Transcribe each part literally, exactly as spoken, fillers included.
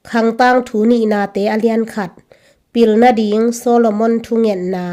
Khangtang Thu nihnate a lian khat. Pilna ding Solomon thungetna.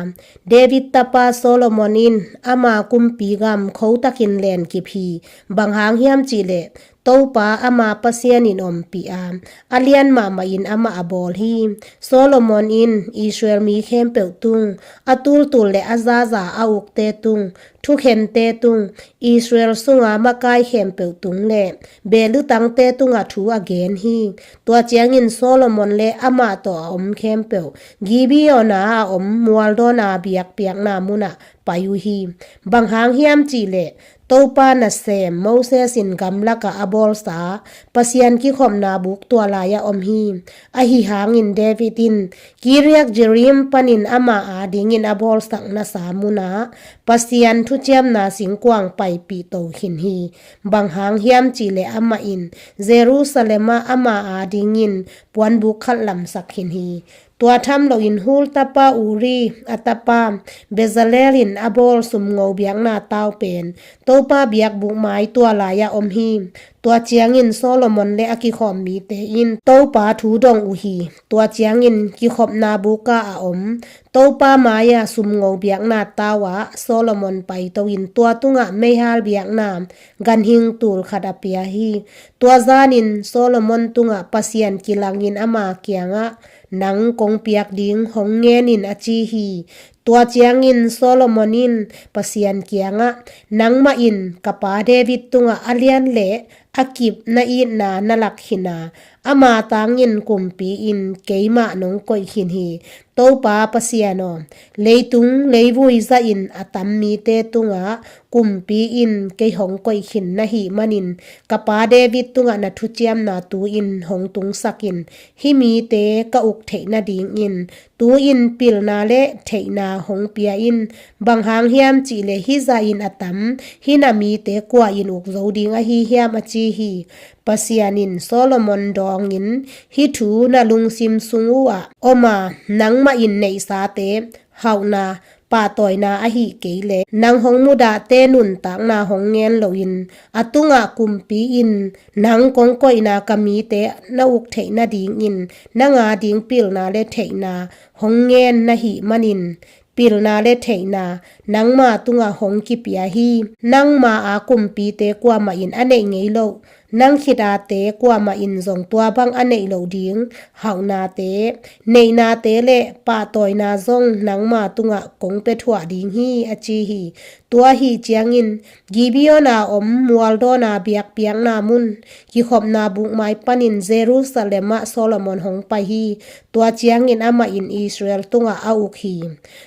David tapa Solomon in ama kumpi gam khotakin lenkip hi. Bang hang hiam cihleh Topa ama Pasian in ompih a, a lian mahmah in amah a bawl hi. Solomon in Israel mi khempeuh tung, a tultul le a zaza a ukte tung, thukhente tung, Israel sunga makai khempeuh tung le behlutangte tungah thu a gen hi. Tua ciangin Solomon le amah tawh a om khempeuh Gibeon a a om mualdawna biakpiakna munah pai uh hi. Bang hang hiam cihleh Topa nasem Moses in gamlakah a bawlsa Pasian kikhopna buk tua lai-ah om hi. Ahi hangin David in Kiriat Jearim panin ama adingin a bawlsak nasa munah Pasian thuciamna singkuang paipih to khin hi. Bang hang hiam cihleh amah in Jerusalem ah ama adingin puanbuk khat lamsak khin hi. Tua tham loin Hur tapa Uri a tapa Bezalel in a bawl sumngo biakna tau pen Topa biakbuk mai tua lai-ah om hi. Tua ciangin Solomon le a kikhawm mite in Topa thu dong uh hi. Tua ciangin kikhopna bukah a om Topa mai-ah sumngo biakna tau ah Solomon paito in tua tungah meihal biakna ganhing tul khat a pia hi. Tua zanin Solomon tungah Pasian kilangin ama kiangah, "Nang kong piak ding hong ngen in," a ci hi. Tua ciangin Solomon in Pasian kiangah, "Nangmah in ka pa David tungah a lian le a kip na itna na lak khin a, ama tangin kumpi in keimah nong koih khin hi. Topa Pasian aw, leitung leivui zahin a tam mite tungah kumpi in kei hong koih khin na hih manin ka pa David tungah na thuciamna tu-in hong tungsak in. Hih mite ka uk theih nadingin tu-in pilna le theihna hong pia in. Bang hang hiam cihleh hih zahin a tam hih na mite kua in uk zo ding ahi hiam?" a ci hi. Pasian in Solomon dawngin, "Hih thu na lungsim sung uhah om a, nangmah in neihsate hauhna, pahtawina ahih kei leh nang hong mudahte nuntakna hong ngen loin a tungah kumpi in nang kong koihna ka mite na uk theih nadingin nang ading pilna le theihna hong ngen na hih manin, pilna le theihna nangma tungah hong kipia hi. Nangma a kumpite kuamah in a neih ngei loh, nang khit ate kuamah in zong tua bang a neih loh ding hauhnate, neihnate le pahtawina zong nangma tungah kong pia thuah ding hi," a ci hi. Tua ahi ciangin Gibeon a om mualdawna biakpiakna mun kikhopna bukmai panin Jerusalem ah Solomon hong pai hi. Tua ciangin amah in Israel tungah a uk hi.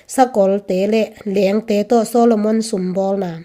Sakolte le leengte tawh Solomon sumbawlna.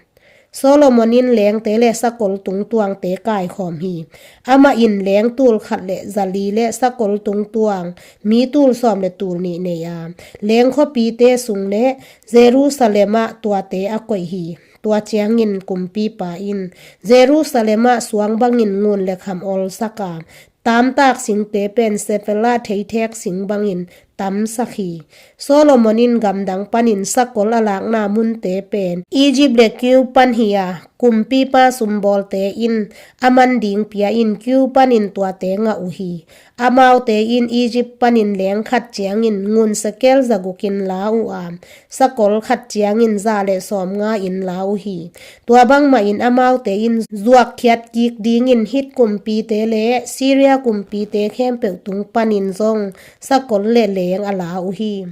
Solomon in leengte le sakol tungtuangte kaikhawm hi. Amah in leeng tul khat le zali le sakol tungtuang mi tul sawm le tul nih nei a, leeng khuapite sung le Jerusalem ah tuate a koih hi. Tua ciangin kumpipa in Jerusalem ah suang bangin ngun le kham olsak a, tamtak singte pen Shephelah theithek sing bangin tamsak hi. Solomon in gamdang panin sakol a lakna munte pen Egypt le Kiu pan hi a, kumpipa sumbawlte in a man ding pia in Kiu panin tuate ngah uh hi. Amaute in Egypt panin leeng khat ciangin ngun sekel zagukin la uh a, sakol khat ciangin za le sawmnga in la uh hi. Tua bangmah in amaute in zuakkhiat kik dingin Hit kumpite le Syria kumpite khempeuh tung panin zong sakol le leeng a la uh hi.